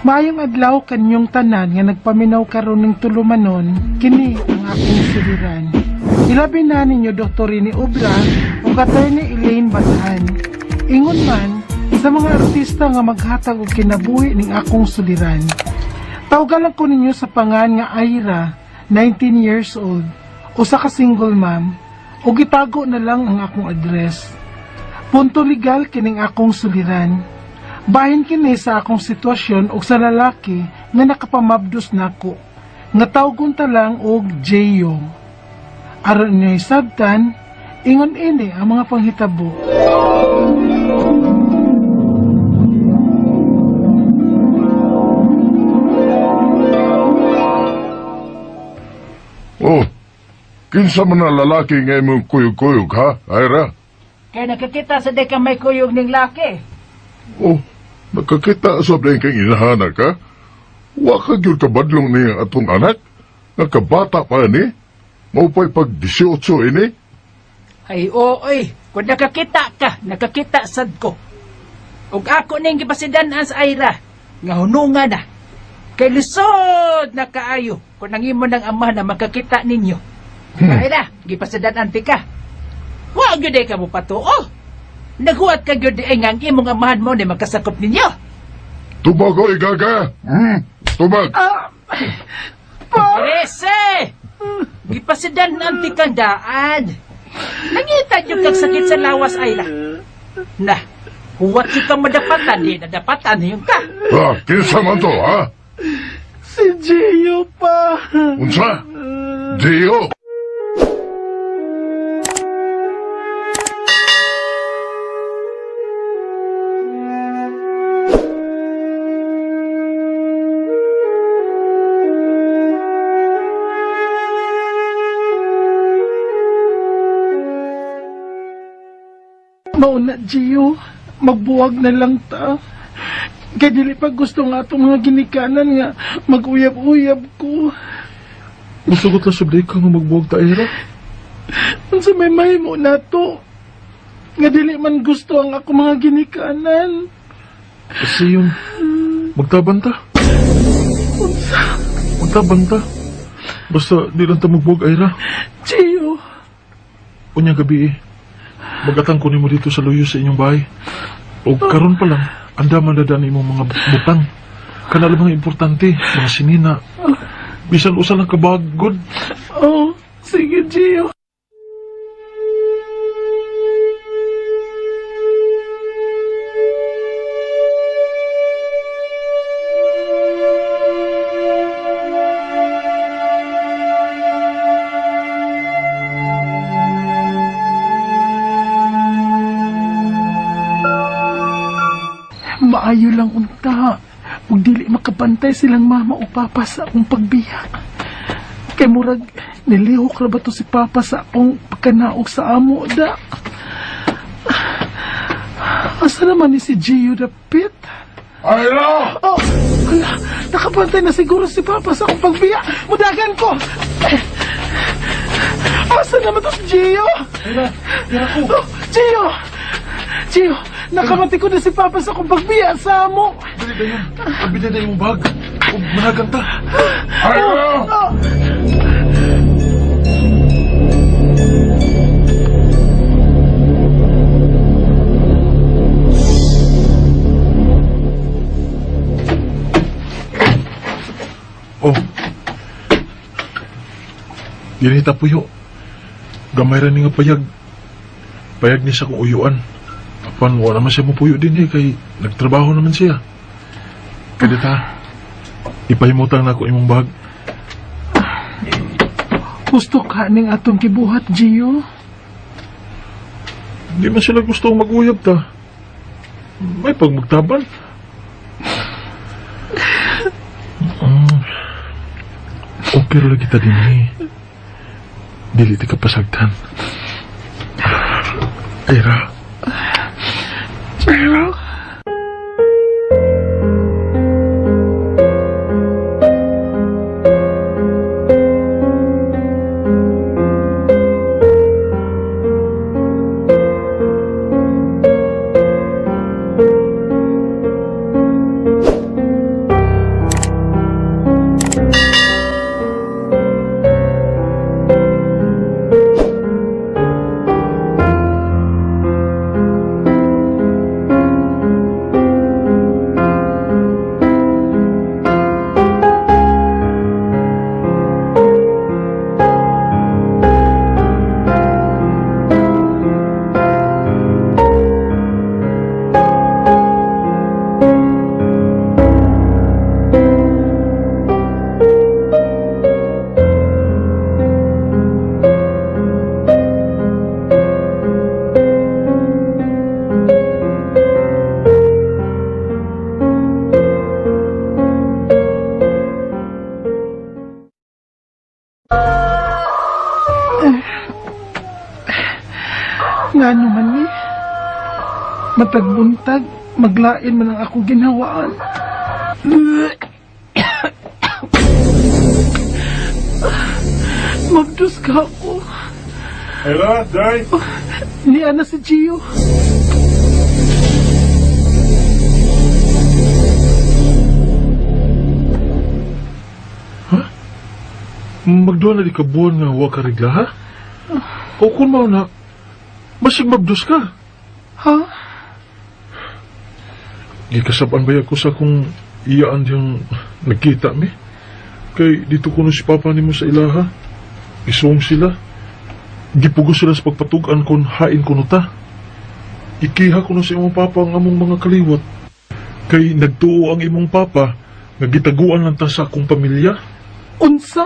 Maayong adlaw kanyong tanan nga nagpaminaw karon ning tulumanon, kini ang akong suliran. Ilabi na ninyo Dr. Rini Obra ug Attorney Elaine Bataan. Ingon man sa mga artista nga maghatag og kinabuhi ning akong suliran. Tawgalan ko ninyo sa pangan nga Ira, 19 years old, usa ka single mom, ug gitago na lang ang akong address. Punto legal kining akong suliran. Bahin kini sa akong sitwasyon og sa lalaki nga nakapamabdos nako, nga tawgon ta lang og Jeyo. Aron inyo hisabtan, ingon ini ang mga panghitabo. Oh, kinsa man na lalaki nga imong kuyog-kuyog, ha, Ira? Kaya nakakita sa di ka may kuyog ning laki. Oh, nakakita sa din kang inahanak, ha? Wa ka gyud kabadlong niya atong anak? Nga kabata pa ni? Maupay pag 18 ini? Ay, oo, oy. Kung nakakita ka, nakakita sad ko. Ug ako ning gipasidan-an sa Ira, nga hununga na. Kay lisod na kaayo kung ang imo ng ama na makakita ninyo. Ira, gipasidan-an ti ka. Wa gyud ay ka mo patuo. Naghuwat ka gyud ay nga ang imong amahan mo ni makasakop ninyo. Tubag oy, gaga! Tubag! Ese! Gipasidan-an ti kang daan. Nangita yung kag sakit sa lawas, Ayla. Na, huwat yung kang madapatan, di nadapatan yung ka. Ah, kinsa man to, ha? Si Gio pa! Unsa? Gio! Mauna, Gio, magbuwag na lang ta. Kay dili pa gusto nga atong mga ginikanan nga mag-uyab-uyab ko. Musugot lang sa ka nga magbuwag ta, Ira. Unsa may mahimo nato? Nga dili man gusto ang ako mga ginikanan. Kasi yun, magtaban ta. Magtaban ta. Basta di lang ta magbuwag, Ira. Gio, Unya gabi eh. Magatang ko nimo dito sa luyo sa inyong bahay. O karon pa lang, anda man na daan imong mga butang. Kanala mga importante, mga sinina. Bisan usa lang kabagod. Oh, sige, Gio. Maayo lang unta. Ug dili makabantay silang mama o papa sa akong pagbiya. Kay murag nilihok ra ba to si papa sa akong pagkanaog sa amo da. Asa naman ni si Gio dapit? Ira! Oh, hala, nakabantay na siguro si papa sa akong pagbiya. Mudagan ko! Asa naman to si Gio? Ira, ira ko. Oh, Gio! Gio, nakamati ko na si papa sa akong pagbiya sa amo. Dali dayon. Abi na imong bag. O managang ta. Ira! Oh. Oh. Dili ta puyo. Gamay ra ni nga payag. Payag ni sa kong uyuan. Apan wala man siya mupuyo din eh kay nagtrabaho naman siya. Kada ta. Ipahimutang na ako imong bag. Gusto ka ning atong gibuhat, Gio? Di man sila gusto mag-uyab ta. May pagmagtaban. Okay ra lagi ta din eh. Dili ti ka pasagdan. Ira. Gio? Matag buntag, maglain man ang akong ginhawaan. Mabdus ka ako. Ira, Day. Niya na si Gio. Magduha na di ka buwan nga wa ka regla, ha? O kung mao na, basig mabdos ka. Ha? Gikasab-an ba ko sa kung iyaan diyang nagkita mi? Kay dito kuno si Papa nimo sa ilaha. Isuong sila. Gipugo sila sa pagpatug-an kon hain kuno ta. Ikiha kuno sa imong papa ang among mga kaliwat. Kay nagtuo ang imong papa nga gitaguan lang ta sa akong pamilya. Unsa?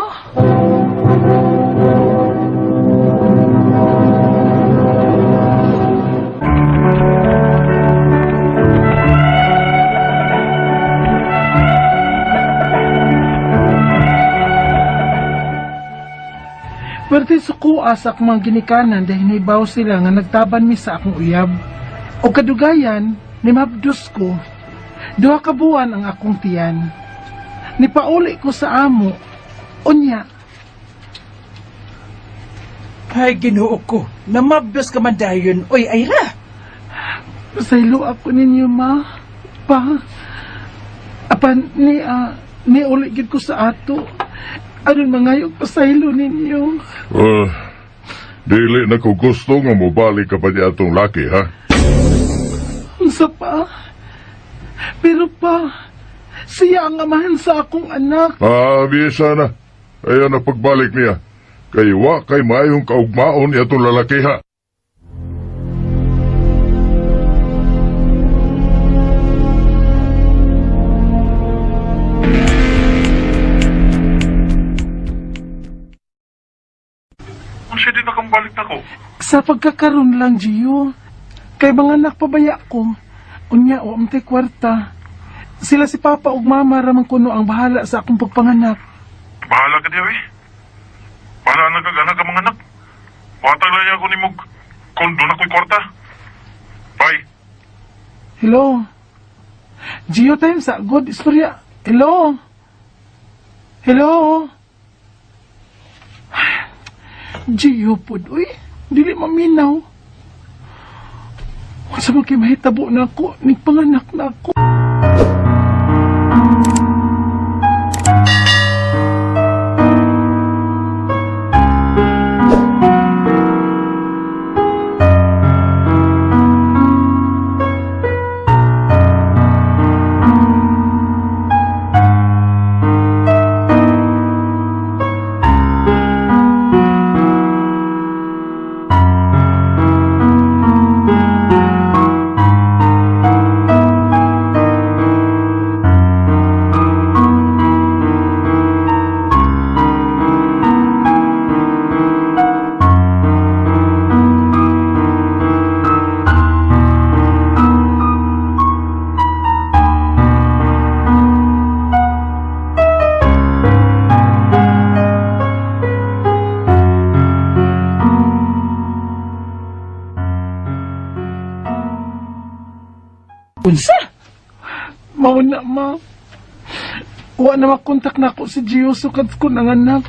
Pwerte suko sa akong mga ginikanan dahil naibaw sila nga nagtaban mi sa akong uyab. O kadugayan, ni mabdus ko. Duha ka buwan ang akong tiyan. Nipauli ko sa amo. Unya, Ay, Ginoo ko. Namabdos ka man dayon. Oy, Ira. pasaylo ako ninyo ma. Pa. Apan ni ni uli gid ko sa ato. Aron mangayog pasaylo ninyo. Dili na ko gusto nga mobalik ka pa di atong laki, ha? Unsa pa? Pero pa, siya ang amahan sa akong anak. Ah, bisa na. Ayan na pagbalik niya. Kay wa kay maayong kaugmaon ni atong lalaki, ha? Unsa din nakambalik nako? Sa pagkakaroon lang, Gio. Kay mga anak pabaya ko. Unya, wa man tay kwarta. Sila si Papa ug Mama ramang kuno ang bahala sa akong pagpanganak. Bahala ka diya, eh. Bahala na kag anak ang mga anak. Watag lang ako ni Mug. Kung doon ako'y kwarta. Bye. Hello? Gio time sa good istorya. Hello? Hello? Gio pod, uy. Dili maminaw. Unsa man kay mahitabo na ako, nigpanganak na ako. Unsa? Mao na, ma. Wa na makontak na ako si Gio sukad ko ng anak.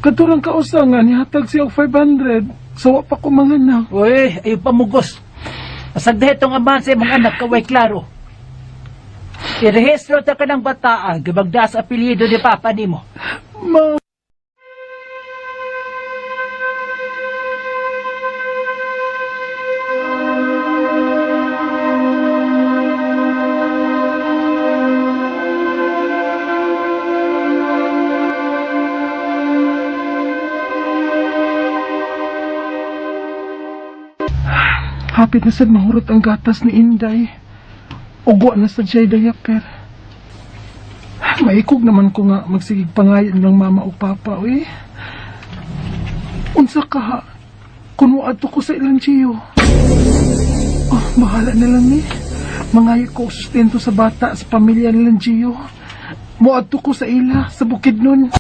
Katurang kausa nga, nihatag siya og 500. So, wa pa ko manganak. Uy, ayaw pamugos. Masagdahe itong amahan sa imong anak, kaway klaro. Irehistro ta ka ng bataan, gabagda sa apelyido ni Papa nimo. Ma. Hapit na sad mahurot ang gatas ni Inday. Ugwa na sad siya diaper. Maikog naman ko nga magsigig pangayon ng mama o papa, uy. Unsa ka ha? Kuno adto ko sa ilang chiyo. Oh, bahala na lang ni. Mangayo ko og sustento sa bata sa pamilya nilang Gio. Moadto ko sa ila sa bukid nun.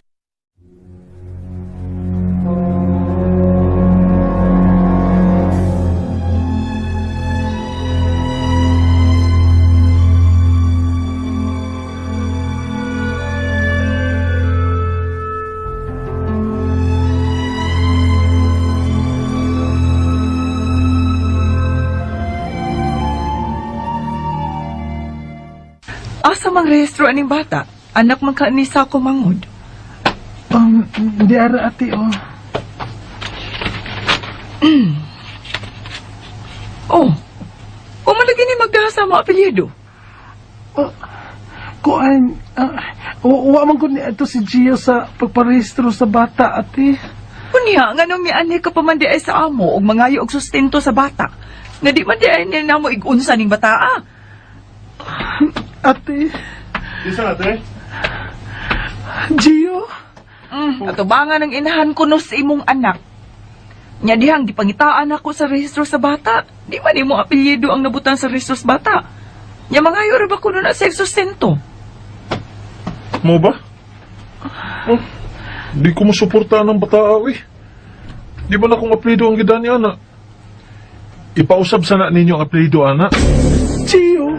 Asa mang rehistro aning bata? Anak man ka ni Sako Mangod. Di ara ate oh. Oh. O malagi ni magdaha sa mo apelyido. Oh, kuan, wa man gud ni ato si Gio sa pagparehistro sa bata ate. Unya, nganong mianhi ka pa man di ay sa amo og mangayo og sustento sa bata. Nga di man di ay niya namo igunsa ning bataa. Ate, Isa ate? Gio, Atubangan ang inahan ko no sa imong anak. Nya dihang gipangitaan ako sa rehistro sa bata. Di man imo apelyido ang nabutan sa rehistro sa bata. Nya mangayo ra ba kuno na sa sustento? Mo ba? Oh, di ko masuportahan ang bata, eh. Di ba na kung apelido ang gidani, ana? Ipausab sana ninyo ang apelido, ana. Gio.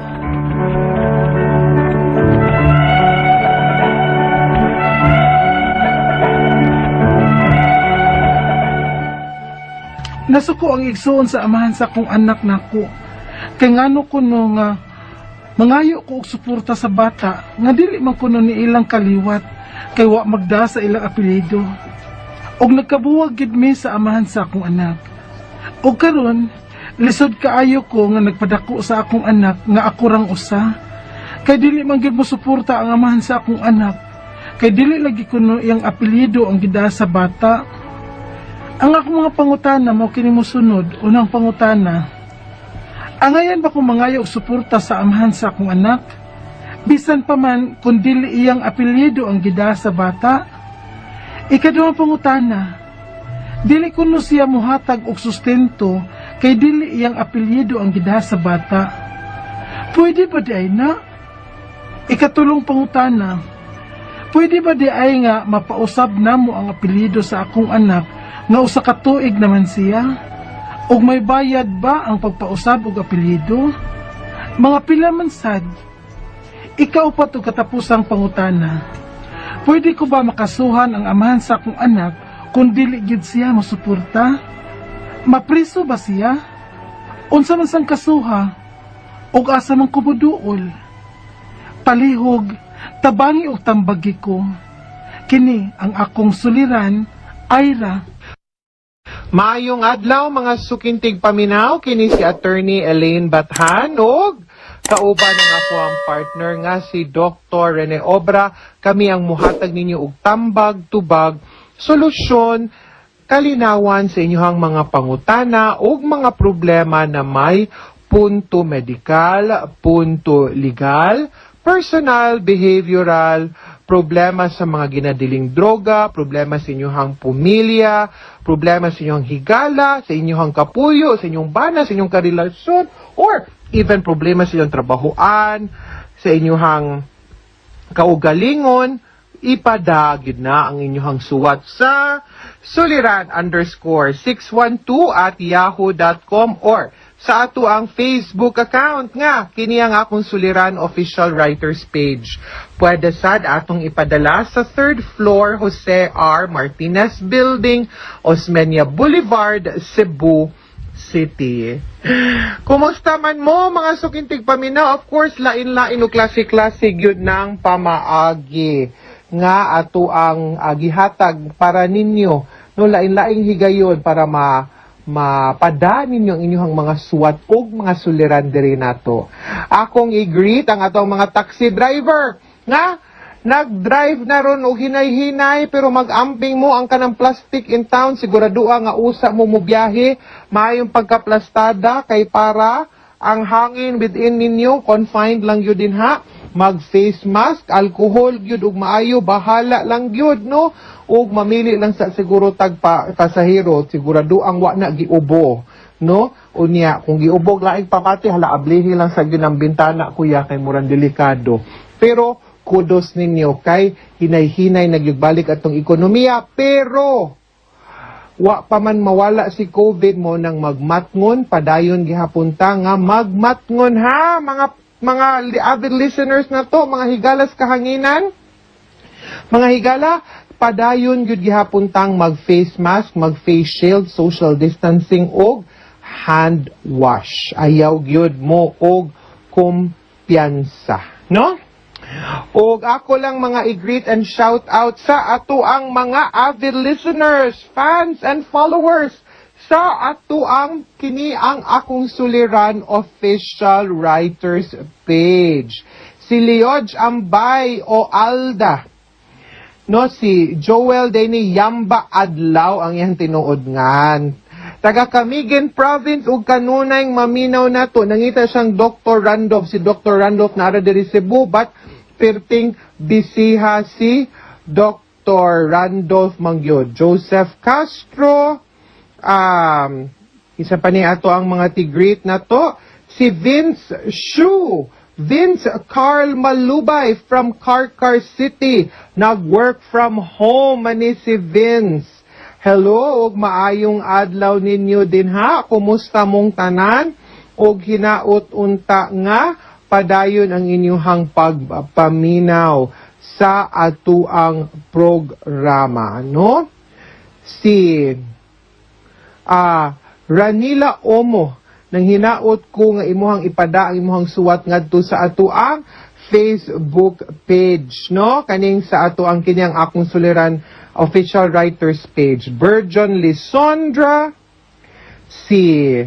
Nasuko ang igsuon sa amahan sa akong anak nako. Kay ngano ko no nga mangayo ko og suporta sa bata nga dili man kuno ni ilang kaliwat kay wa magda sa ilang apelyido. Og nagkabuwag gid mi sa amahan sa akong anak. Og karon lisod kaayo ko nga nagpadako sa akong anak nga ako rang usa. Kay dili man gid mo suporta ang amahan sa akong anak. Kay dili lagi kuno iyang apelyido ang gidaa sa bata. Ang akong mga pangutana mo kini mosunod, unang pangutana. Angayan ba kung mangayo og suporta sa amahan sa akong anak? Bisan pa man kung dili iyang apelyido ang gidaa sa bata. Ikaduhang pangutana, dili kuno siya muhatag og sustento kay dili iyang apelyido ang gidaa sa bata. Pwede ba di ay na? Ikatulong pangutana, pwede ba di ay nga mapausab namo ang apelyido sa akong anak nga usa ka tuig naman siya? Og may bayad ba ang pagpausab og apelyido? Mga pila man sad? Ikaw pa to katapusang pangutana. Pwede ko ba makasuhan ang amahan sa akong anak kung dili gyud siya mosuporta? Mapriso ba siya? Unsa man sang kasuha? Og asa man ko moduol? Palihog, tabangi og tambagi ko. Kini ang akong suliran, Ira. Maayong adlaw mga sukintig paminaw kini si Attorney Elaine Bathan ug kauban ang ako ang partner nga si Dr. Rene Obra. Kami ang muhatag ninyo og tambag tubag solusyon kalinawan sa inyong mga pangutana ug mga problema na may punto medikal, punto legal, personal, behavioral, problema sa mga ginadiling droga, problema sa inyong pamilya, problema sa inyong higala, sa inyong kapuyo, sa inyong bana, sa inyong karelasyon, or even problema sa inyong trabahoan, sa inyong kaugalingon, ipadagid na ang inyong suwat sa suliran_612@yahoo.com or sa ato ang Facebook account nga kini ang akong Suliran Official Writers page. Pwede sad atong ipadala sa third floor Jose R. Martinez Building, Osmeña Boulevard, Cebu City. Kumusta man mo mga sukintig paminaw? Of course, lain-lain o klase-klase gyud ng pamaagi nga ato ang gihatag para ninyo, no, lain-laing higayon para mapada ninyo ang inyong mga suwat og mga suliran diri nato. Akong i-greet ang atong mga taxi driver nga nag-drive na ron og hinay-hinay pero mag-amping mo ang kanang plastic in town, siguraduha nga usa mo mobiyahe maayong pagkaplastada kay para ang hangin within ninyo confined lang yun din ha. Mag face mask, alcohol gyud ug maayo, bahala lang gyud, no, ug mamili lang sa siguro tag pa, pasahero sigurado ang wa na giubo, no. Unya kung giubog laing papati, hala, ablihi lang sa gyud ang bintana, kuya, kay murang delikado. Pero kudos ninyo kay hinay-hinay nagyugbalik atong ekonomiya, pero wa pa man mawala si COVID mo nang magmatngon padayon gihapon ta nga magmatngon ha, mga avid listeners na to, mga higalas kahanginan, mga higala, padayon gyud gihapon tang mag face mask, mag face shield, social distancing og hand wash. Ayaw gyud mo og kumpiyansa, no? Og ako lang mga i-greet and shout out sa ato ang mga avid listeners, fans and followers sa ato ang kini ang akong suliran official writers page. Si Leoj Ambay o Alda. No, si Joel Deni Yamba Adlaw ang iyang tinuod ngan. Taga Camiguin Province ug kanunay maminaw nato, nangita siyang Dr. Randolph. Si Dr. Randolph naara diri Cebu, but perting bisiha si Dr. Randolph Mangyod. Joseph Castro, isa pa ni ato ang mga tigreet na to, si Vince Shu, Vince Carl Malubay from Carcar City. Nag-work from home man ni si Vince. Hello, ug maayong adlaw ninyo din ha. Kumusta mong tanan? Og hinaot unta nga padayon ang inyong pagpaminaw sa atuang programa, no? Si Ranila Omo, nang hinaot ko nga imuhang ipada ang imuhang suwat ngadto sa atuang Facebook page, no, kaning sa ato ang kiniyang akong suliran official writers page. Berjon Lisondra, si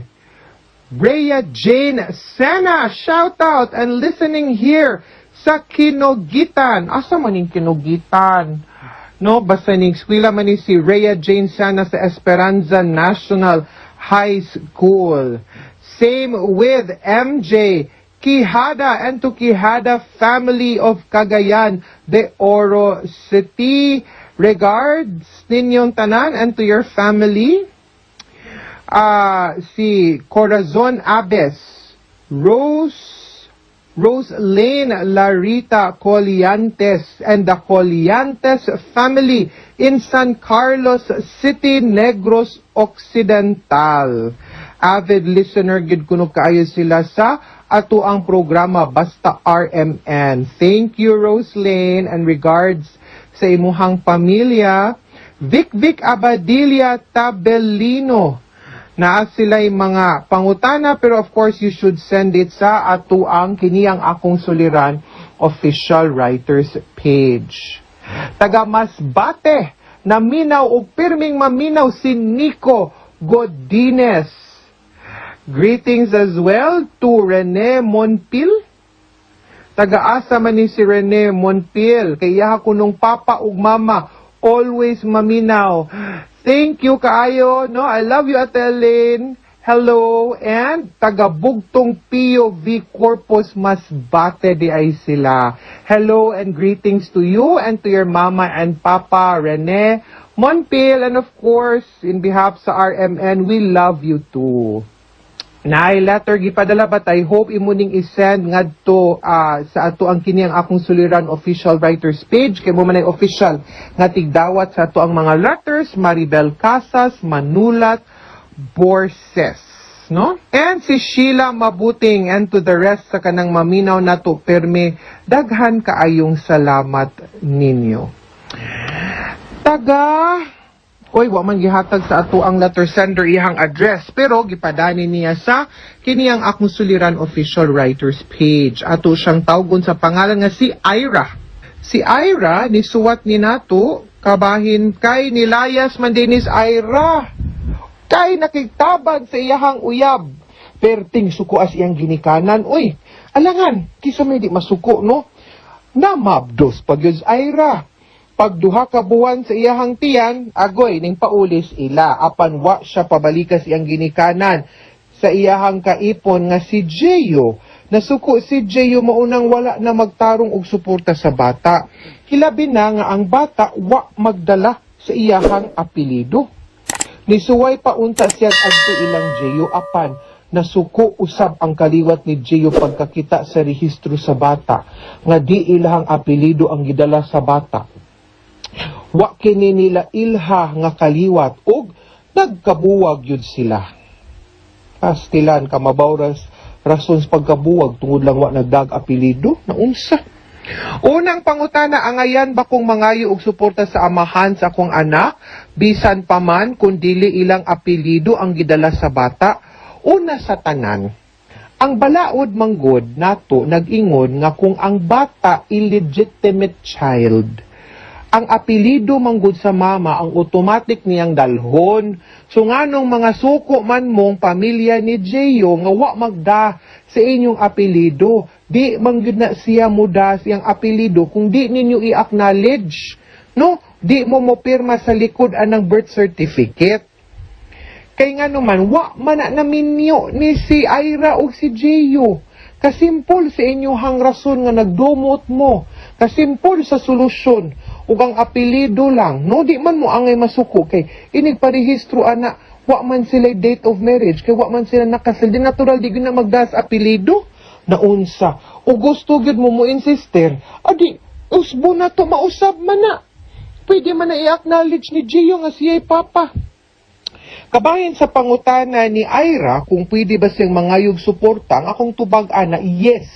Rhea Jane Sena, shout out and listening here sa Kinogitan. Asa man ning Kinogitan, no? Basta ning eskwela man ni si Rhea Jane Sena sa Esperanza National High School. Same with MJ Quijada and to Quijada family of Cagayan de Oro City. Regards ninyong tanan and to your family. Si Corazon Abes, Rose Lane Larita Coliantes and the Coliantes family in San Carlos City, Negros Occidental. Avid listener gid kuno kaayo sila sa ato ang programa Basta RMN. Thank you, Rose Lane, and regards sa imuhang pamilya. Vic Vic Abadilla Tabellino, naa sila'y mga pangutana, pero of course you should send it sa ato ang kini ang akong suliran official writers page. Taga Masbate, naminaw og pirming maminaw si Nico Godines. Greetings as well to Rene Monpil. Taga-asa man ni si Rene Monpil? Kay iya kunong papa ug mama always maminaw. Thank you kaayo, no? I love you, Ate Elaine. Hello, and taga Bugtong Pio V Corpus Masbate di ay sila. Hello and greetings to you and to your mama and papa, Rene Monpil, and of course, in behalf sa RMN, we love you too. Naay letter gipadala, but I hope imo ning isend ngadto sa ato ang kini ang akong suliran official writers page kay mo man ay official nga tigdawat sa ato ang mga letters. Maribel Casas Manulat Borses, no? And si Sheila Mabuting and to the rest sa kanang maminaw nato perme, daghan kaayong salamat ninyo. Taga Oy, wa man gihatag sa ato ang letter sender iyang address, pero gipadani niya sa kini ang akong suliran official writers page. Ato siyang tawgon sa pangalan nga si Ira. Si Ira ni suwat ni nato kabahin kay nilayas man dinis Ira. Kay nakigtabag sa iyahang uyab. Perting suko as iyang ginikanan. Uy, alangan, kisa may di masuko, no? Namabdos pag yun Ira. Pag 2 ka buwan sa iyahang tiyan, agoy, ning paulis ila. Apan wa siya pabalikas iyang ginikanan sa iyahang kaipon nga si Jeyo. Nasuko si Jeyo, maunang wala na magtarong og suporta sa bata. Hilabi na nga ang bata wa magdala sa iyahang apelido. Nisuway pa unta siya adto ilang Jeyo, apan nasuko usab ang kaliwat ni Jeyo pagkakita sa rehistro sa bata nga di ilahang apelido ang gidala sa bata. Wa kini nila ilha nga kaliwat ug nagkabuwag yun sila. Pastilan kamabaw ras rason sa pagkabuwag tungod lang wa nagdag apelido, naunsa. Unang pangutana, angayan ba kong mangayo og suporta sa amahan sa akong anak bisan pa man kung dili ilang apelyido ang gidala sa bata? Una sa tanan, Ang balaod manggod nato nag-ingon nga kung ang bata illegitimate child, ang apelyido manggod sa mama ang automatic niyang dalhon. So nganong mga suko man mong pamilya ni Jeyo nga wa magda sa inyong apelyido, di man gyud na siya muda siyang apelyido kung di ninyo i-acknowledge. No, di mo mo pirma sa likod anang birth certificate. Kay nga naman, wa man na naminyo ni si Ira o si Jeyo. Kasimpol sa inyohang rason nga nagdumot mo. Kasimpol sa solusyon. Ug ang apelyido lang, no, di man mo angay masuko kay inig parehistro ana, wa man sila date of marriage kay wa man sila nakasal. Di natural di gyud na magdas apelyido naunsa. O gusto gyud mo mo insister, adi usbo na to, mausab man na. Pwede man na i-acknowledge ni Gio nga siya'y papa. Kabahin sa pangutana ni Ira kung pwede ba siyang mangayog suporta, ang akong tubag ana, yes.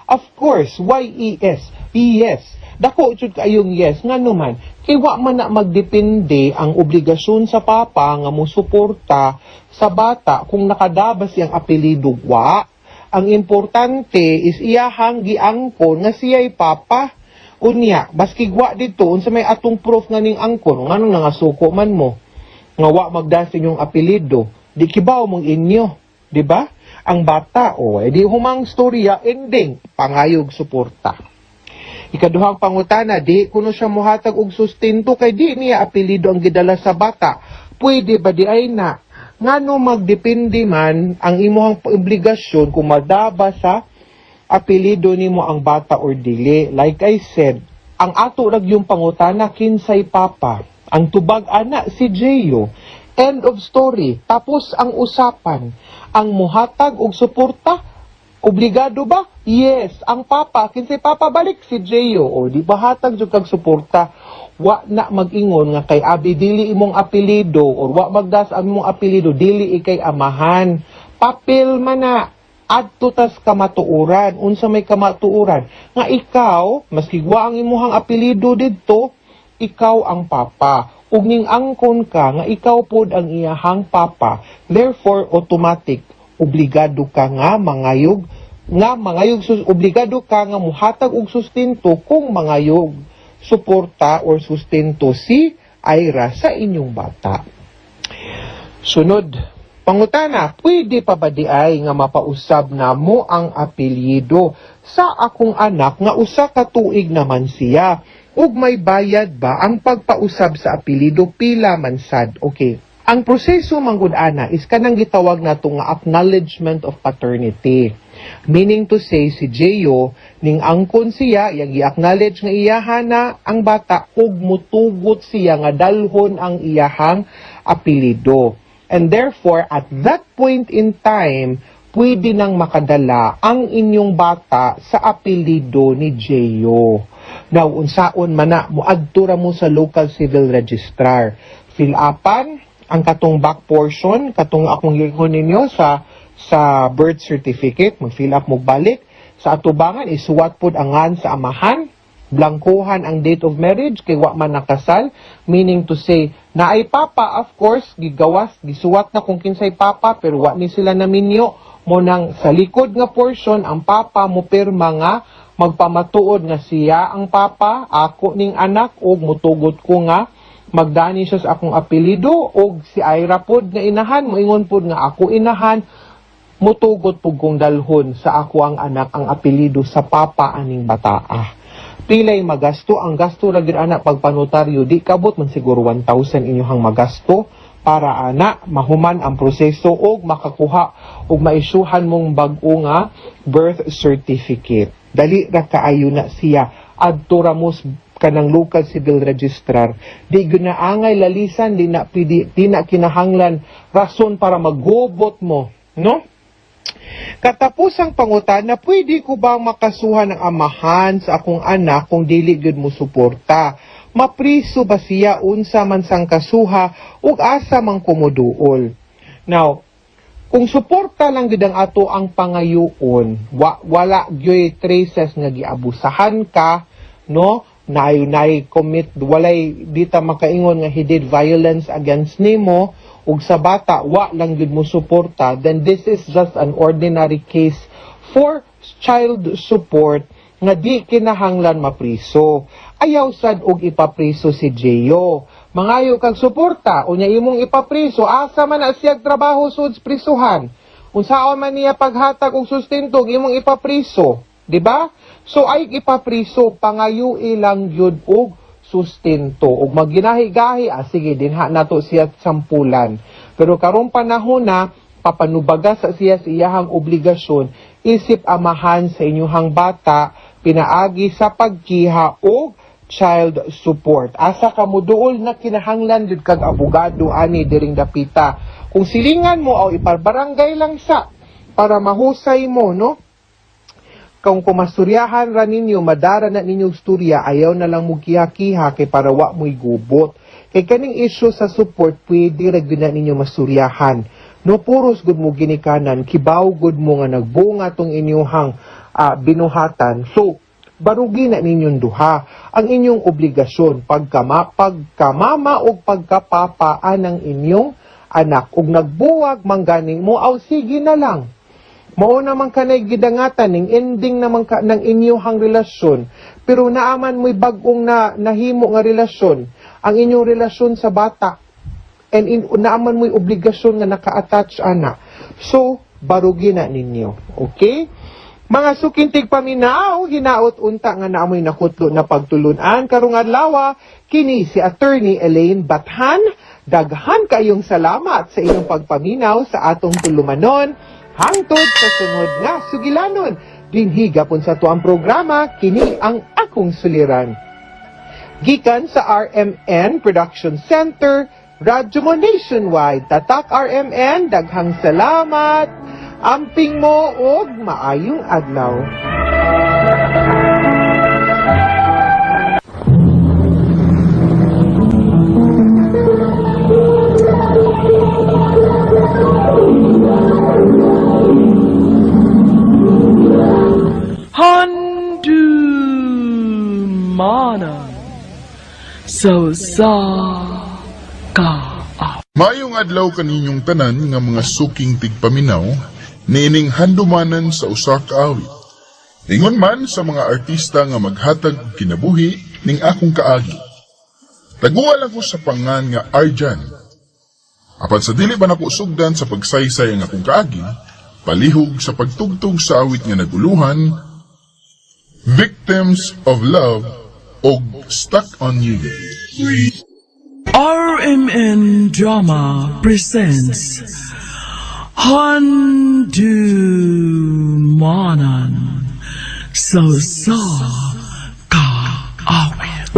Of course, Y-E-S. Yes. Dako jud kayong yes ngano man kay wa man na magdepende ang obligasyon sa papa nga mo suporta sa bata kung nakadaba siyang apelyido, wa. Ang importante is iyahang giangkon nga siya'y papa. Unya, baski wa dito, unsa may atong proof nga ning angkon, nganong nangasuko man mo nga wa magda sa inyong apelyido, di kibaw mong inyo, di ba? Ang bata, o, edi humang storya, ending, pangayog suporta. Ikaduhang pangutana, di kuno siya muhatag og sustento kay di niya apelyido ang gidala sa bata. Pwede ba di ay na? Ngano magdepende man ang imuhang obligasyon kung madaba sa apelyido nimo ang bata or dili? Like I said, ang ato rag yung pangutana, kinsay papa? Ang tubag ana, si Jeyo. End of story. Tapos ang usapan. Ang muhatag og suporta, obligado ba? Yes. Ang papa, kinsay papa balik? Si Jeyo. O di ba hatag jud kag suporta? Wa na mag-ingon nga kay abi dili imong apelyido or wa magdas ang imong apelyido, dili ikay amahan. Papel man na, adto tas kamatuoran. Unsa may kamatuoran? Nga ikaw, maski wa ang imuhang apelyido didto, ikaw ang papa. Ug ning angkon ka nga ikaw pod ang iyahang papa. Therefore, automatic obligado ka nga mangayog obligado ka nga muhatag og sustento kung mangayog suporta or sustento si Ira sa inyong bata. Sunod, pangutana, pwede pa ba di ay nga mapausab na mo ang apelyido sa akong anak nga 1 ka tuig naman siya? Ug may bayad ba ang pagpausab sa apelyido, pila man sad? Okay. Ang proseso manggod ana is kanang gitawag nato nga acknowledgement of paternity. Meaning to say, si Jeyo, ning angkon siya, yang gi-acknowledge nga iyaha na ang bata ug mutugot siya nga dalhon ang iyahang apelyido. And therefore, at that point in time, pwede nang makadala ang inyong bata sa apelyido ni Jeyo. Now, unsaon man na, muadto ra mo sa local civil registrar. Fill upan ang katong back portion, katong akong giingon ninyo sa birth certificate, mag-fill up mo balik. Sa atubangan, isuwat pod ang ngan sa amahan, blangkuhan ang date of marriage kay wa man nakasal, meaning to say naay papa, of course gigawas, gisuwat na kung kinsay papa, pero wa ni sila naminyo mo. Nang sa likod nga portion, ang papa mo pirma nga magpamatuod nga siya ang papa, ako ning anak ug mutugot ko nga magdani siya sa akong apelyido, og si Ira pod nga inahan moingon pod nga ako inahan, mutugot pug kong dalhon sa ako ang anak ang apelyido sa papa aning bataa. Pilay magasto? Ang gasto ra gyud ana pagpanotaryo, di kabot man siguro 1,000 inyohang magasto para ana mahuman ang proseso og makakuha og maisyuhan mong bag-o nga birth certificate. Dali ra kaayo na siya. Adto ra mo kanang local civil registrar. Di gyud na angay lalisan, di na pidi, di na kinahanglan rason para maggobot mo, no? Katapusang pangutana, pwede ko bang makasuhan ng amahan sa akong anak kung dili gyud mo suporta? Mapriso ba siya, unsa man sang kasuha ug asa man kumuduol? Now, kung suporta lang gyud ang ato ang pangayoon, wala gyud traces nga giabusahan ka, no? Nay nay commit, walay dita makaingon nga he did violence against nimo ug sa bata, wa lang gyud mo suporta, then this is just an ordinary case. for child support nga di kinahanglan mapriso. Ayaw sad og ipapriso si Jeyo. Mangayo kag suporta, unya imong ipapriso, asa man na siyag trabaho sud prisuhan. Unsaon man niya paghatag og sustento imong ipapriso, di ba? So ay ipapriso, pangayo ilang gyud og sustento ug magginahi-gahi, ah, sige, dinha nato siya sampulan. Pero karong panahon na papanubaga sa siya sa iyahang obligasyon isip amahan sa inyuhang bata pinaagi sa pagkiha og child support. Asa ka mo duol na kinahanglan jud kag abogado ani diring dapita. Kung silingan mo aw iparbarangay lang sa para mahusay mo, no? Kung kumasturyahan ra ninyo, madara na ninyong storya, ayaw na lang mo kiha-kiha kay para wa mo'y gubot. Kay kaning issue sa support, pwede ra gyud na ninyo masuryahan. No, puros gud mo ginikanan, kibaw gud mo nga nagbunga tong inyuhang binuhatan. So, barugi na ninyong duha ang inyong obligasyon pagkamama o pagkapapa anang inyong anak. Ug nagbuwag manggani mo, aw sige na lang. Mao naman kanay gidangatan ning ending naman ka ng inyuhang relasyon, pero naaman mo'y bag-ong na nahimo nga relasyon, ang inyong relasyon sa bata, and naaman mo'y obligasyon nga naka-attach ana. So barugi na ninyo, okay? Mga sukintig paminaw, hinaot unta nga naamoy nakutlo na pagtulunan karong adlaw. Kini si Attorney Elaine Bathan. Daghan kayong salamat sa inyong pagpaminaw sa atong tulumanon. Hangtod sa sunod nga sugilanon. Dinhi gapon sa tuang programa, kini ang akong suliran. Gikan sa RMN Production Center, Radyo Mo Nationwide. Tatak RMN, daghang salamat. Amping mo og maayong adlaw. Handumanan so sa ka. Maayong adlaw kaninyong tanan nga mga suking tigpaminaw niining handumanan sa usa ka awit. Ingon man sa mga artista nga maghatag og kinabuhi ning akong kaagi. Taguan lang ko sa pangan nga Arjan. Apan sa dili ba nako sugdan sa pagsaysay ang akong kaagi, palihog sa pagtugtog sa awit nga naguluhan, Victims of Love og Stuck on You. RMN Drama presents Handumanan So Sa Kaawit.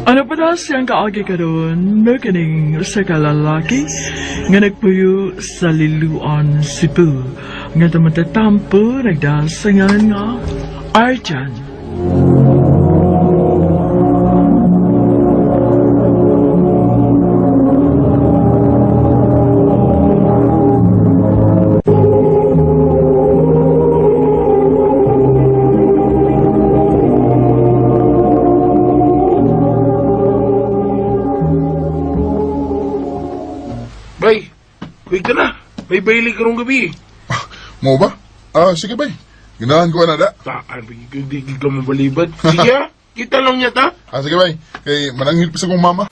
Ano pa daw siyang kaagi karon? Mekaning sa kalalaki nga nagpuyo sa Liluan, Cebu. Nga tumatatampo nagdasangan nga Arjan. Bay, wait ka na. May baili karong gabi. Mo ba? Ah, sige bay. Ganahan ko na da. Taan, hindi ka mabalibad. Sige ah, kita lang niya ta. Ah, sige bay. Kay mananghil pa sa kong mama.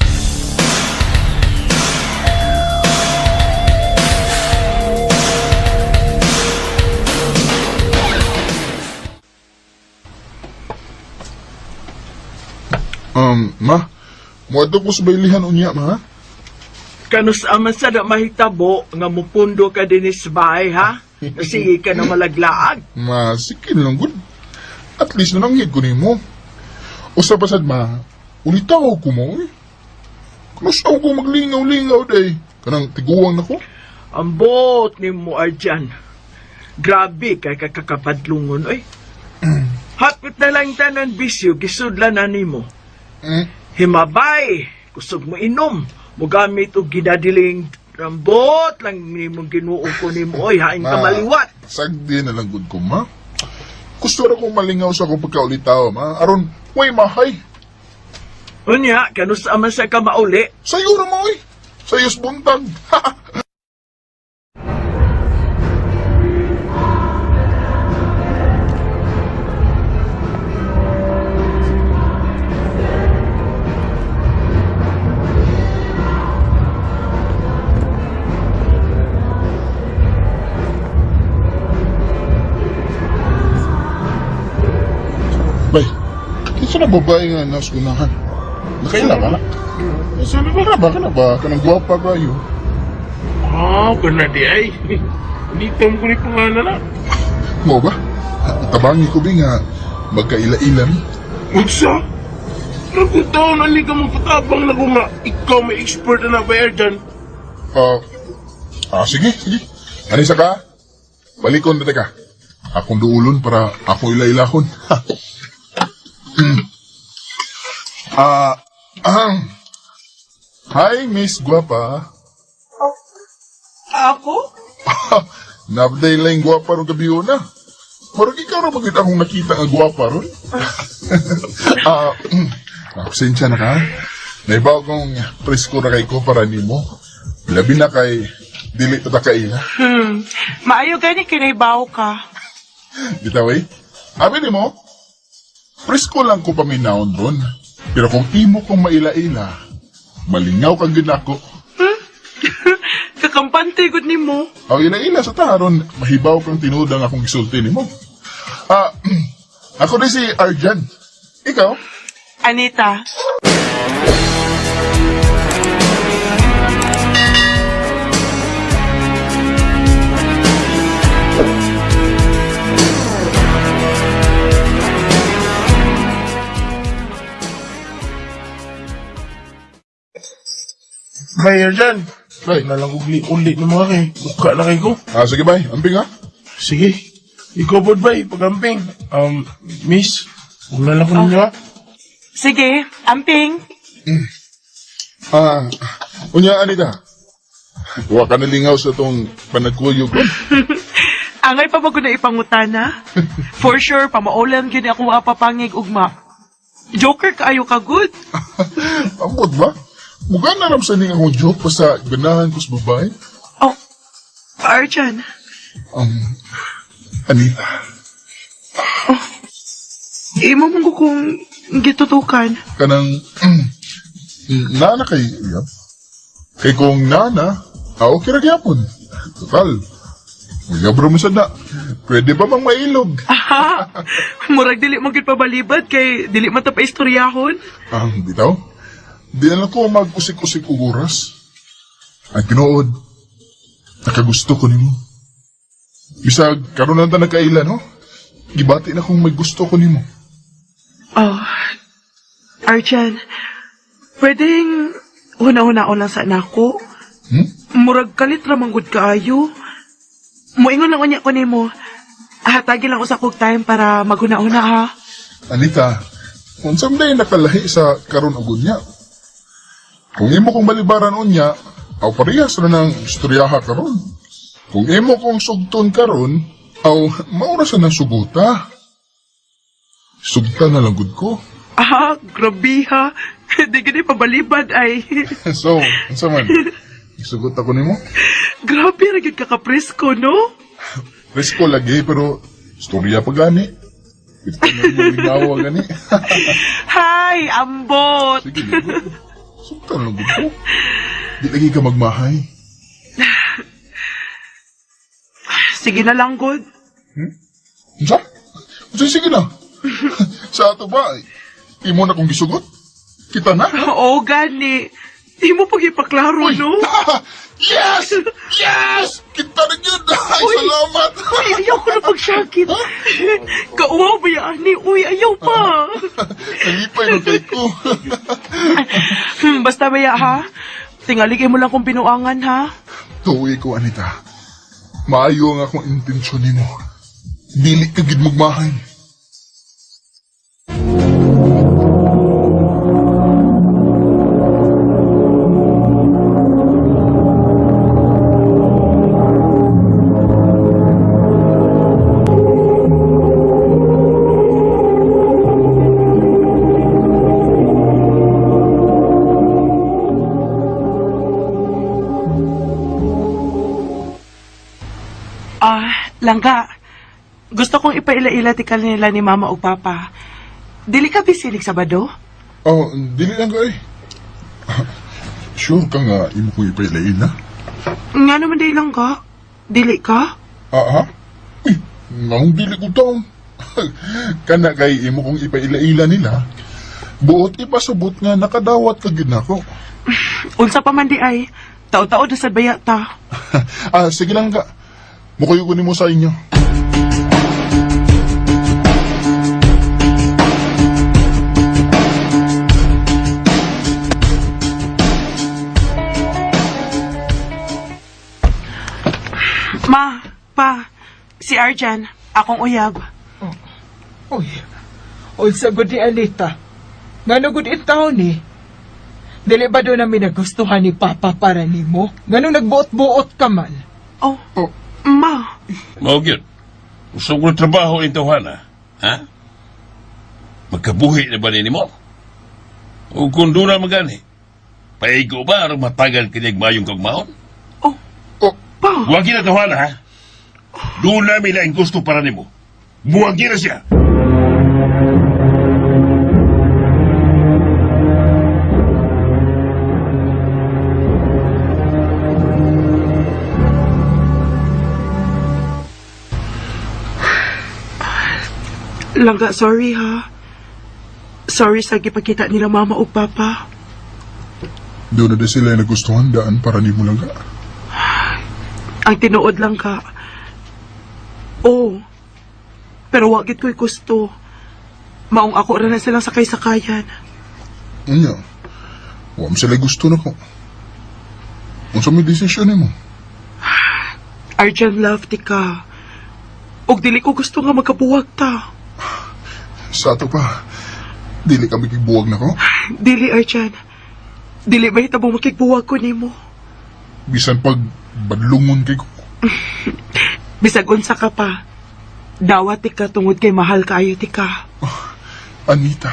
Ma, muadto ko sa bailihan unya, ma. Ha? Kanus aman sa da mahitabo nga mupundo ka dinis bahay ha? Sige ka na malaglaag. Ma, sige lang gud. At least nananghid ko nimo. Usa pa sad ma, ulitaw ko mo eh. Kanusaw ko maglingaw-lingaw day. Kanang tiguang nako. Ambot ni mo Arjan. Grabe kay kakakapadlungon oy. Hapit na lang tanan bisyo gisudlan na nimo. Himabay, kusog mo inom, mogamit og ginadiling rambot lang nimo Ginoo ko nimo oy, hain ka Ma, maliwat. Sagdi na lang gud ko, ma. Gusto ra kong malingaw sa akong pagkaulitaw, ma. Aron, way mahay. Unya, kanus aman sa ka mauli. Sayo ra mo, oy. Sayos buntag. Sa na babae nga nasa unahan? Nakaila ka? Saan ba? Kana ba? Kana ba? Kanang gwapa kayo. Ah, kana di ay. Dito mo ko ni pangalan na. Mo ba? Tabangi ko bi nga magkaila-ila mi. Unsa? Nagkutaon na ka magpatabang na ko nga ikaw may expert na ba dyan. Sige, sige. Anisa ka? Balikon na ka. Akong duulon para ako ila-ilahon. Ahem. Hi, Miss Guapa. Ako? Nabday lang guwapa ron gabi na. Murag ikaw ra magit akong nakita nga guwapa ron. Ah, Absensya na ka. Naibaw kong presko ra kay ko para nimo. Labi na kay dili ta kaila. Maayo gani kinaibaw ka. Bitaw eh. Abi nimo, presko lang ko paminawon ron. Pero kung imo kong maila-ila, malingaw kang ginako. Kakampante gud nimo. Ang ila-ila sa taron, mahibaw kang tinuod ang akong gisulti nimo. Ako din si Arjan. Ikaw? Anita. Bay, Arjan. Bay. Nalang ugli-uli ng mga kay. Mukha na kay ko. Sige bay, amping ha? Sige. Ikaw po, bay. Pagamping. Miss, huwag na lang ko ninyo ha. Sige, amping. Unya Anita. Wa ka nalingaw sa tong panagkuyog. Angay pa ba ko na ipangutana? For sure, pamaulan gyud ako wa papangig ugma. Joker kaayo ka good. Amot ba? Mukha na ram sa ning akong joke basta ganahan ko sa babae. Oh, Arjan. Anita, Imo mo ko kung gitutukan. Kanang nana kay uyab. Kay kung nana, okay ra gyapon. Total. Uyab ra mo sa na. Pwede ba mang mailog? Aha! Murag dili mo gyud pabalibad kay dili man ta pa istoryahon. Ang bitaw, di na lang ko mag-usik-usik og oras. Ang tinuod, nakagusto ko nimo. Bisag karon na ta nagkaila, no? Gibati na kung may gusto ko nimo. Oh, Arjan, pwedeng huna-hunaon lang sa anak ko. Hmm? Murag kalit ra man gud kaayo. Moingon lang unya ko nimo. Hatagi lang usa kog time para maghuna-huna ha. Anita, unsa man day nakalahi sa karon og unya? Kung imo kong balibaran unya, aw parehas ra ng istoryaha karon. Kung imo kong sugton karon, aw maura sa nang suguta. Sugta na lang gud ko. Ah, grabe ha. Di gani pabalibad ay. So, unsa man? Isugot ako nimo? Grabe ra gyud ka kapresko, no? Presko lagi pero istorya pa gani. Ito na mo lingawa gani. Hi, ambot. Sige, ligo. Sugta na lang gud ko. Di lagi ka magmahay. Sige na lang gud. Unsa? Unsa sige na? Sa ato ba? Imo na kong gisugot? Kita na? Oo, gani. Imo pag ipaklaro, no? Yes! Yes! Kita na yun! Ay, Uy! salamat! Uy, ayaw ko na pagsakit. Kauwaw ba yan? Ni? Uy, ayaw pa. Nalipay ng kay ko. Basta baya ha. Tingaligay mo lang kung binuangan ha. Tuwi ko, Anita. Maayo ang akong intensyon nimo. Dili ka gid magmahay. Langga. Gusto kong ipaila-ila ti kanila ni Mama o Papa. Dili ka bisilig Sabado? Oh, dili lang ko eh. Sure ka nga imo kong ipailain, ha? Nga naman di lang ka. Dili ka? Ah, ha? Uy, ngahong dili ko taon. Kana kay imo kong ipaila-ila nila. Buot ipasabot nga nakadawat ka gyud nako. Unsa pa man di ay, tao-tao na sad baya ta. Ah, sige lang ka. Mukuyo ko nimo sa inyo. Ma, pa, si Arjan, akong uyab. Uy, unsa gud ni Alita? Ngano gud intawon ni? Dili ba do namin nagustuhan ni Papa para nimo? Ngano nagbuot-buot ka man? Oh, ma. Mao gyud. Gusto ko trabaho ning tawhana. Ha? Magkabuhi na ba ni nimo? O kung doon na magani, paigo ba aron matagal kinig mayong kagmaon? Oh, Oh, pa. Buwagin na tawhana, ha? Doon namin laing gusto para nimo. Buwagin na siya. Langga, sorry ha. Sorry sa gipakita nila mama ug papa. doon na din sila nagustuhan daan para nimo lang ka. Ang tinuod lang ka. Oh, pero wagit ko'y gusto. Maong ako ra na silang sakay-sakayan. Unya. Wa man sila gusto nako. Unsa may desisyon nimo? Arjan, love ti ka. Ug dili ko gusto nga magkabuwag ta. Sa ato pa, dili ka makigbuwag nako. Dili, Arjan. Dili mahitabong makigbuwag ko nimo. Bisan pag badlungon kay ko. Bisag unsa ka pa. Dawat ti ka tungod kay mahal kaayo ti ka. Anita.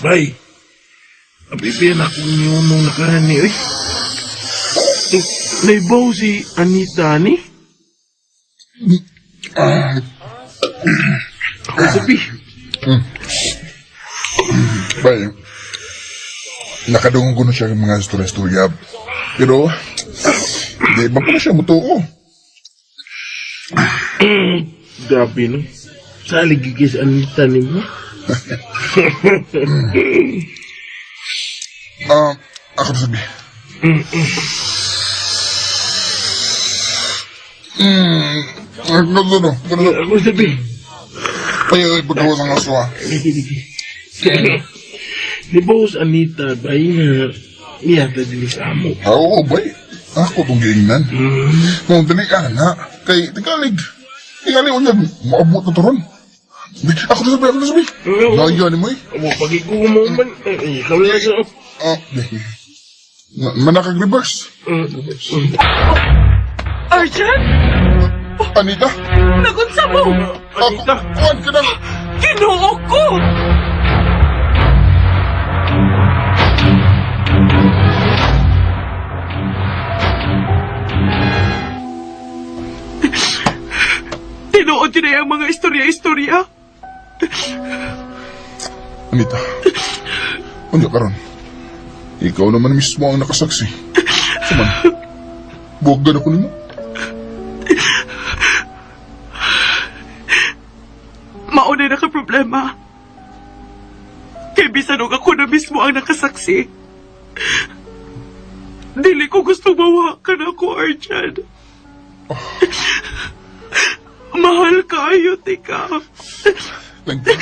Bay, abibiyan ako niyo nung nakaraan ni, oy. Naibaw si Anita ni? Ako sabi. Bay, nakadungog ko na siya ng mga istorya-istorya. Pero, di ba pa na siya mutuo? Grabe no. Salig kay si Anita ni mo. Ah, ako na sabi. No, no, no, no, no. Ako sabi. Ay, ay, pagkawas ang aswa. Lagi, lagi. Nibaw si Anita, bay nga. Niyata din sa amo. Ah, oo, bay. Ako itong giingnan. Nung dali ka na, kay tigalig. Tigalig, unya, maabot na to ron. Ako na sabi, ako na sabi. Naya ni mo eh. Amo, pagikuha mo man. Eh, ikaw lang sa... Ah, di. Manakag-reverse. Arjan? Anita? Nagunsa mo? Ako, kuwan ka na. Ginoo ko! Tinuod yun ay ang mga istorya-istorya. Anita, ano karon? Ikaw naman mismo ang nakasaksi. Suman, buwaggan ako nimo. Mauna na ka problema. Kay bisan og ako na mismo ang nakasaksi. Dili ko gusto mawakan ako, Arjan. Mahal kayo, tika. Langka,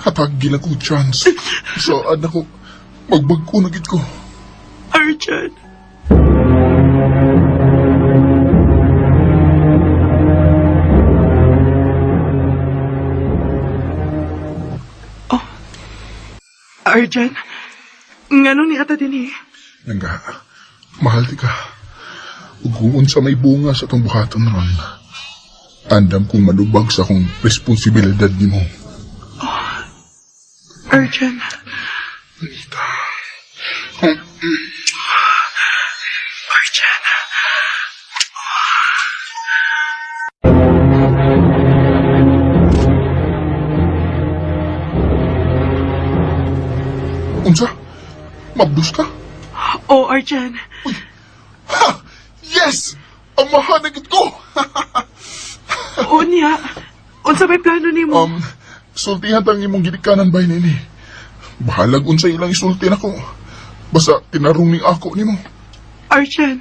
hatagin akong chance. Saan ako, magbagko na gid ko. Arjan. Oh. Arjan, ngano ni ata din eh? Langga, mahal ti ka. Ug kung unsa may bunga sa itong buhaton ron. Andam kong malubag sa akong responsibilidad nimo. Arjan. Arjan. Unsa? Mabdus ka? Oh, Arjan. Ha! Yes! Amahan na gid ko! Unya. Unsa may plano nimo? Sultihan tang imong gidikanan bay nini. Bahalag unsa ilang isulti nako. Basta tinarong ning ako nimo. Arjan.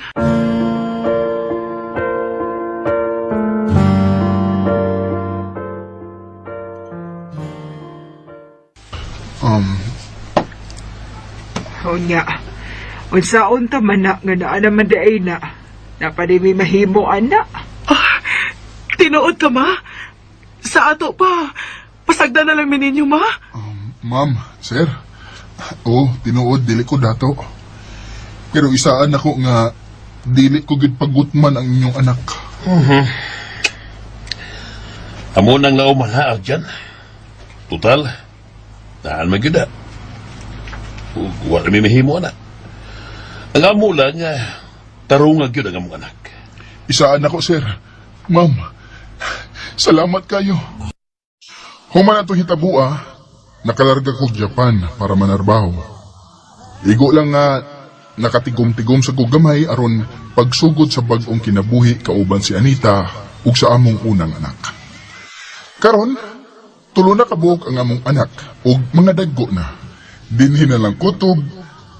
Unya. Unsaon ta man na nga naa naman diay na. Napadi may mahimo ana. Ah, tinuod ka, ma? Sa ato pa. Pasagda na lang mi ninyo, ma. Ma'am, sir. Oh, tinuod dili ko dato. Pero isaan ako nga dili ko gid pagutman ang inyong anak. Amo nang lauman ha, Arjan. Total, naan man gyud na. Ug wala may mahimo na. Ang amo lang, tarunga gyud ang among anak. Isaan ako, sir. Ma'am, salamat kayo. Human atong hitabua, nakalarga ko Japan para manarbaho. Igo lang nga nakatigom-tigom sa kugamay aron pagsugod sa bag-ong kinabuhi kauban si Anita ug sa among unang anak. Karon, tulo na kabuok ang among anak ug mga daggo na. Dinhi na lang kutob,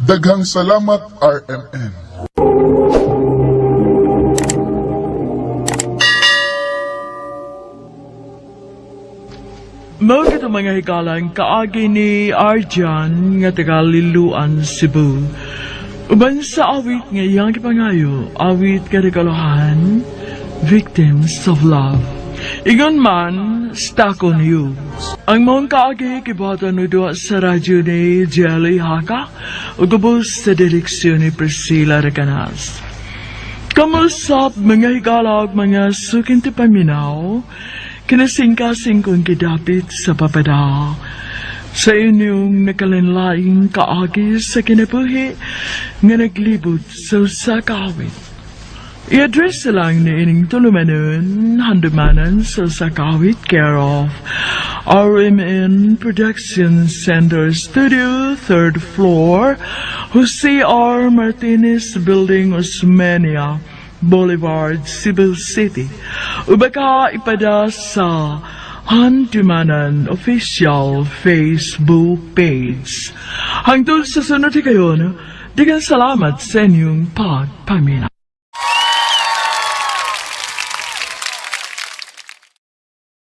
daghang salamat RMN. Mao kato mga higalan kaagi ni Arjan nga taga Liloan, Cebu. Uban sa awit nga iyang gipangayo, awit kadagalohan, Victims of Love. Ingon man, Stuck on You. Ang maong kaagi gibuhaton og duha sa radyo ni Jelly Haka ug ubos sa direksyon ni Priscilla Recanas. Kamusap mga higala ug mga suking paminaw, kinasingkasing kong gidapit sa papada. Sa inyong nakalinlaing kaagi sa kinabuhi nga naglibot sa usa ka awit. I-address lang ni ining tulumanon, handumanan sa usa ka awit, care of RMN Production Center Studio, third floor, Jose R. Martinez Building, Osmeña Boulevard, Cebu City. Uba ka ipada sa Handumanan Official Facebook page. Hangtod sa sunod kayon, daghang salamat sa inyong pagpaminaw.